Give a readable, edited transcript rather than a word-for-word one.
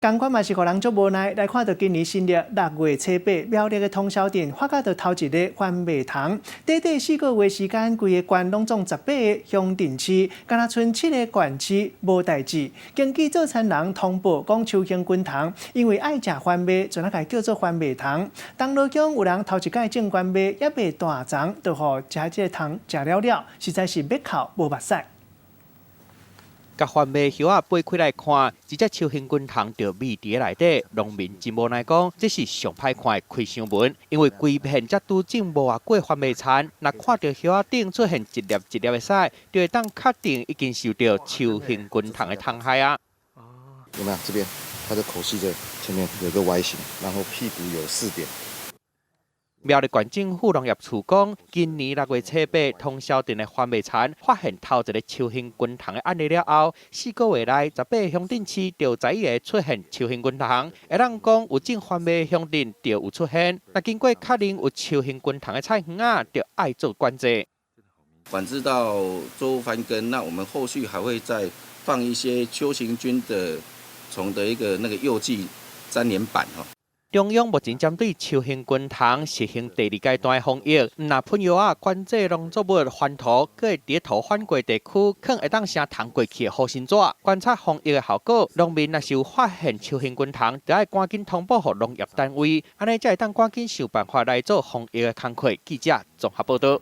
仝款嘛是予人足無奈，來看著今年新曆六月初八，苗栗的通霄鎮發覺著頭一个番麥蟲。短短4個月時間，規个縣攏總18个鄉鎮市，敢若賰七个縣市無代誌。根據做田人通報，講秋行軍蟲因為愛食番麥，就予叫做番麥蟲。銅鑼鄉有人頭一擺種番麥，猶未大叢，就予這個蟲食了了，實在是欲哭無目屎。共番麥葉仔掰開來看，一隻秋行軍蟲就覕佇內底。農民真無奈講，這是上歹看的開箱文，因為規片才拄種無偌久的番麥田，若看著葉仔頂出現一粒一粒的屎，就會當確定已經受著秋行軍蟲的蟲害啊。有沒有？這邊，它的口器這前面有個 Y 型，然後屁股有四點。苗栗縣政府農業處講，今年六月初八，通霄鎮的番麥田發現頭一个秋行軍蟲的案例了後，4個月內18個鄉鎮市就11個出現秋行軍蟲。會當講有種番麥鄉鎮就有出現。若經過確認有秋行軍蟲的菜園仔，就愛做管制。管制到作物翻耕，那我們後續還會再放一些秋行軍的蟲的一個那個誘劑粘連板吼。中央目前針對秋行軍蟲實行第二階段的防疫，毋但噴藥仔管制農作物翻土，閣會佇土翻過地區，囥會當盛蟲過去的護身紙，觀察防疫的效果。農民若是有發現秋行軍蟲，就愛趕緊通報予農業單位，按呢才會當趕緊想辦法來做防疫的工課。記者綜合報導。